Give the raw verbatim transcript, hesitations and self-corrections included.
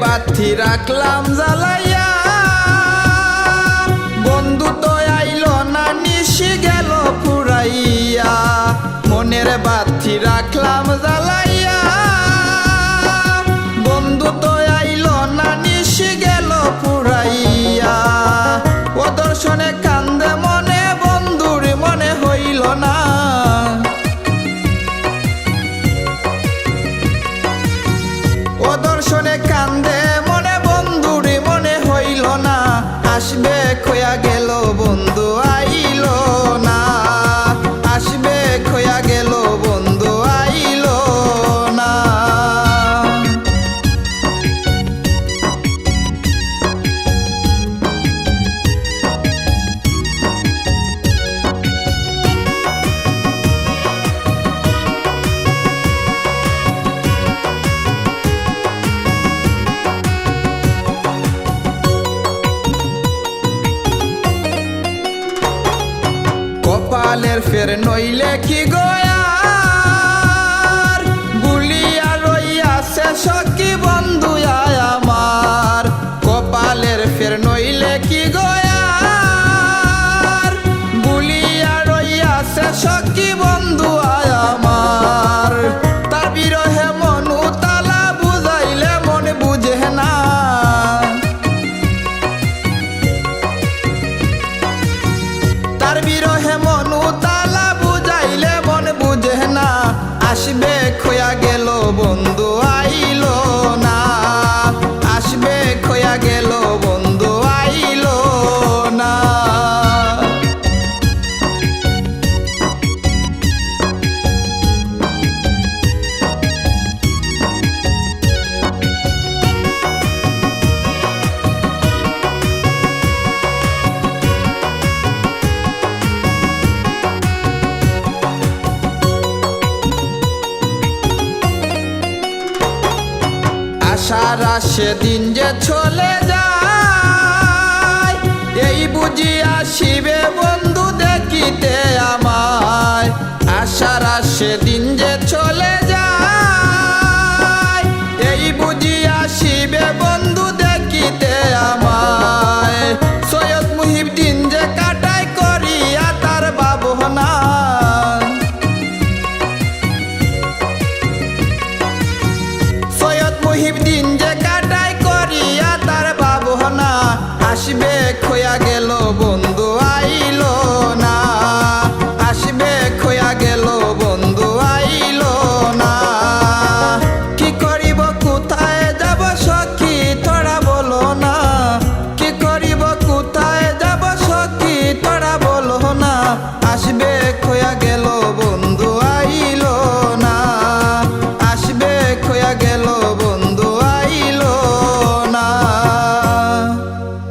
বাতি রাখলাম জ্বালাইয়া, বন্ধু তো আইলো না, নিশি গেল ফুরাইয়া। মনের বাতি রাখলাম জ্বালাইয়া, বন্ধু তো আইলো না, নিশি গেল ফুরাইয়া। ও দর্শনে কান্দে মনে, বন্ধুর মনে হইল না। ও দর্শনে কান্দে মনে, বন্ধুর মনে হইল না। আসবে কইয়া গেল, বন্ধু আইল না। আসবে কইয়া গেল, বন্ধু আইল না। কপালের ফের নইলে কি গো আর, ভুলিয়া রইয়াছে সখী বন্ধু আয় আমার। কপালের ফের নইলে কি গো আর, ভুলিয়া রইয়াছে সখী বন্ধু আয় আমার। তার বিরহে মন উতালা, বুঝাইলে মন বুঝে না। তার বিরহে মন উতালা, বুঝাইলে মন বুঝে না। আসবে কইয়া গেল, বন্ধু আইল না। আসবে কইয়া গেল, বন্ধু আইল না। আশার আশে দিন যে চলে যায়, এই বুঝি আসিবে বন্ধু দেখিতে আমায়। আশার আশে দিন যে চলে যায়, এই বুঝি আসিবে বন্ধু দেখিতে আমায়। সৈয়দ মুহিউদ্দিন যে কাটায় করিয়া তার ভাবনা, সৈয়দ মুহিউদ্দিন যে কাটায় করিয়া তার ভাবনা। আসবে কইয়া গেল বন্ধু